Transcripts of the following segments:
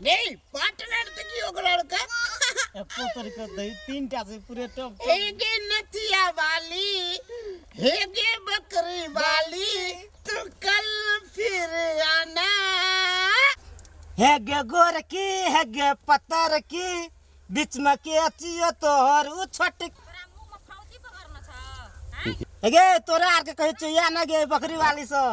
नहीं पार्टनर तऽ की ओकरा आर के एको तरीका दही तीन टा से पूरे टॉप। हे गे नथिया वाली, हे गे बकरी वाली, तू कल फिर आना। हे गे गोर की, हे गे पतर की, बीच में के चियो तोहर उ छोट। हे गे तोरा आर के कहै छियो या ना गे बकरी वाली से।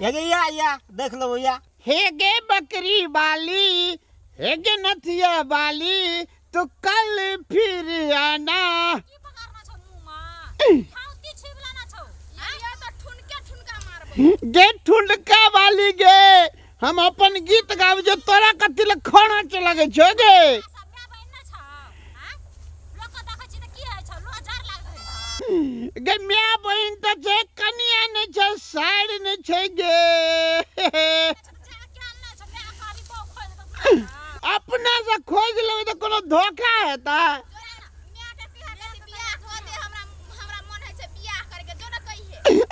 हे गे या या देख लेबो या। हे गे बकरी वाली, हे गे नथिया वाली, तू कल फिर आना। गे ठुनका वाली गे, हम अपन गीत गाबै छियौ, तोरा कथी लए खाना के लगै छौ गे? गे my बहिन तऽ छै, कनिया नहि छै, साइर नहि छै गे। अपने से खोजि लेबै तऽ कोनो धोखा हेतै?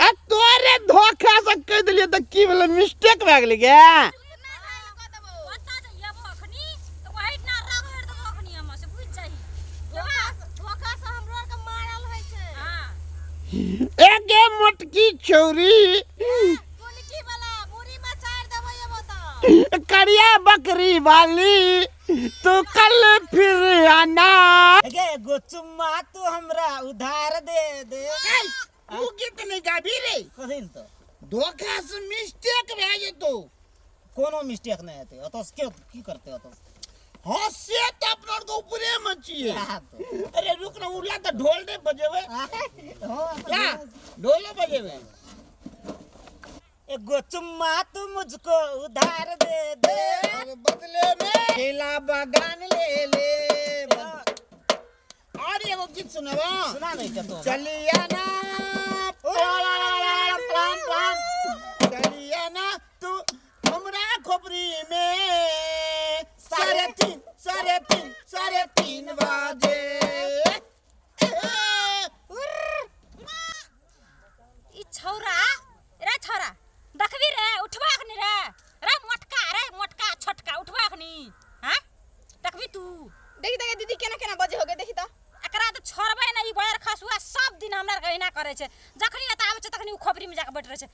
आ तोरे धोखा से कहि देलियै तऽ की भेलै, मिस्टेक भए गेलै गे? एगे मोटकी छौरी, करिया बकरी वाली, तू कल फिर आना। गे एगो चुम्मा तू हमरा उधार दे दे। उ गीत नहीं गाबी रे। कथी तो? धोखा से मिस्टेक भए जेतौ। कोनो मिस्टेक नहीं हेतै ओतऽ से, के की करतै ओतऽ? हाँ से तऽ अपना आरके ऊपरे मे छियै। हाँ तो। अरे रुक ना, उला तऽ ढोल नहि बजेबै। हाँ, ला ढोलो बजेबै। एगो चुम्मा तू मुझको उधार दे दे और बदले में केला बगान ले ले। और एगो गीत सुनबा? सुना नहीं के तो। चलिया ना प्राण प्राण प्राण, चलिया ना तू हमरा खोपड़ी में, 3:30 3:30 3:30 बजे। ई छौरा रे, छौरा देखबी रे, उठबा अखनी रे, रे मोटका रे, मोटका छोटका, उठबा अखनी? हाँ देखबी तू? देखी त दीदी, केना केना बजे हो गए देखी त। एकरा तऽ छोड़बै ने। ई बयर खसुआ सब दिन हमरा आरके एहिना करै छै। जखनी एतऽ आबै छै तखनी ओ खोपड़ी में जाके बैठ रहै छै।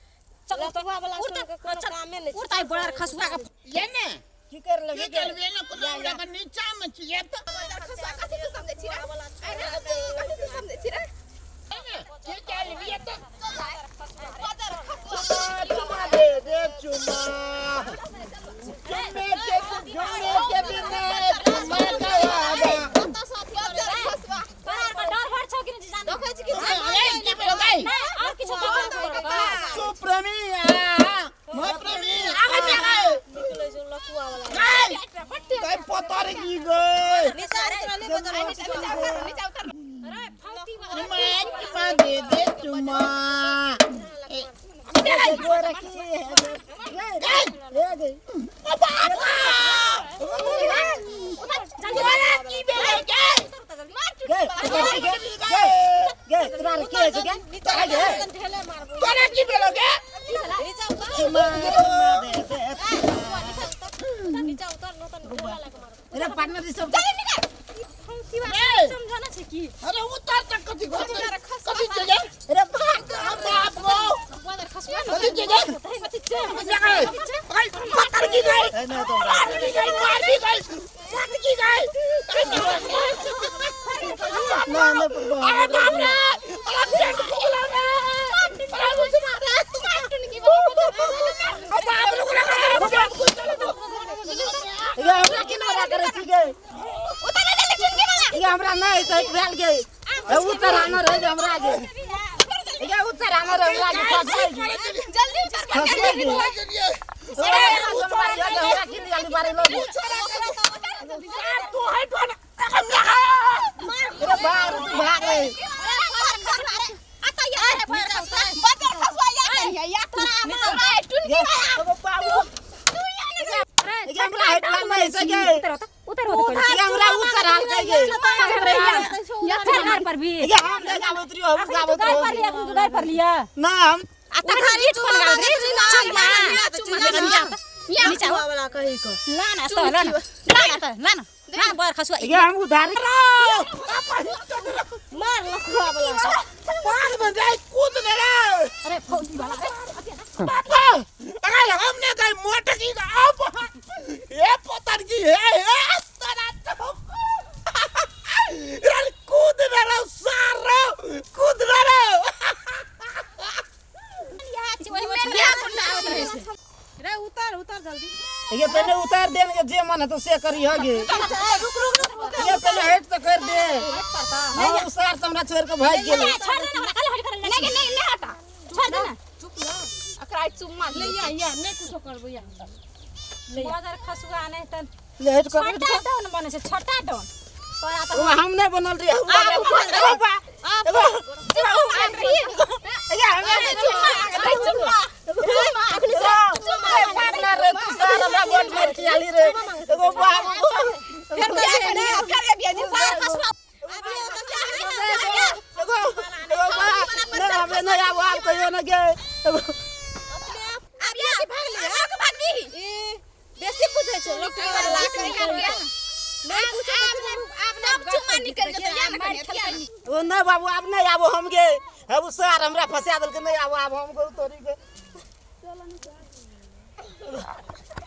चल उठ। लफुआ वाला उठ। सुन के कोनो चल, कामे नहि छै। उठ, ई बयर खसुआ के। ये ने की कर लेबै? की करबे ने, कोनो हमरा के नीचा में छियै तऽ। खसुआ कथी तू समझै छी रे? अरे कथी तू समझै छी रे? की करबियै तऽ? बजर खसुआ। चुमा दे दे चुमा, चुमे के झुमे के बिना चुमा का वादा। बजर खसुआ। तोरा आरके डर भर छौ कि नहि जान? देखै छी कि ए, की भेलो गई? नहि और किछो पकड़ छौ तोरा के? तू प्रेमी आ म प्रेमी आगे आगे। निकलै छै लफुआ वाला। गई गई पतर की गई। नीचा उतरले बजर। नीचा उतर, नीचा उतर। रे फौती वाला। चुमा चुमा दे दे चुमा। एगो गोरकी हे गे, हे गे। तोरा की भेलो गे? गे गे गे गे, तोरा आर के होइ छै गे? गे ढेले मारबो। तोरा की भेलो गे? नीचा उतर। चुम्मा चुम्मा दे दे। नीचा उतर न त ढेला लगा मारबो। अरे पार्टनर ई सब। फौती वाला। ए! समझाना छै की? अरे उतर तक कथी कथी छै गे? अरे बाप। बाप गो। बयर खसुआ। कथी छै गे? कथी छै? गई पकड़ की गई। ए, नहीं तो मार की गई, मार की गई, मार की गई। ना नहीं पकड़ो। अरे बाप रे, अरे पेट फूला रे, अरे मुझे मार रे। अब बाप रे, बाप को चलो तो। ये हमरा की ना करै छी गे? उतर ले ले चुनकी वाला। ये हमरा नहीं सही भेल गे। ए उतर आना रहे गे हमरा गे। ये उतर आना रहे हमरा गे, फंस गई। जल्दी उतर। फंस गई गे। अरे हमरा की निकाली बारे लोग। तू हट ना। अरे बाहर तू भाग रे। बजर खसुआ या कहिया या तोरा टुनकी ये वाला। तो बाबू ये हमरा हट नहीं सके। उतर उतर उतर। ये हमरा उतर हाल के गे। चल घर पर भी। ये हम नहीं गाबत रहियो, हम अखनी गाबत तू गाय पर रहो लिया, अखनी तू गाय पर लिया। ना हम आ तखन गीत कोन गाबै रे? चुम्मा चुम्मा नीचा नीचा हो। वाला कही को ला ना तो ला ना ला ना तो ला ना ला ना बर खसुआ ये हम उधारी मार लखुआ वाला पाँच बजे कूद दे रे अरे फौजी वाला पापा अरे हमने गए मोटकी का आप ये पतर की है हे तोरा तो अरे कूद दे रे सारा कूद दे रे रे उतर उतर जल्दी ये पहले उतार दे ने जे मन है तो से करी हगे रुक रुक रुक ये पहले हट तो कर दे। हां उसार तो हमरा छोड़ के भाग गेल। छोड़ दे ना हमरा खाली हट कर ले। नहीं नहीं नहीं हटा छोड़ दे ना। चुप ना एकरा चुम्मा ले या या नहीं कुछो करबो या मगर खसुआ नहीं त ले हट कर हट छोटा कर। डॉन बने छै छोटा डॉन तोरा त ओ हम नहीं बनल रे। एगो बा एगो ये हमें चुम्मा चुम्मा रे तू सार हमरा गोट मार के आली रे एगो बाबू फिर बियाह करी फिर बियाह जी सार खसुआ एगो एगो बा नहीं हमें नहीं आबो आप कहियो ना गे एगो अब या भाग ले आग भागबी ए बेसी पूछै छै लोग वाला नहीं पूछे सब चुम्मा निकल जेतौ या ना कनिया या ना। ओ नहीं बाबू आप नहीं आबो हम गे अब सार हमरा फंसा देलके नहीं आबो आब हम गो तोरी के।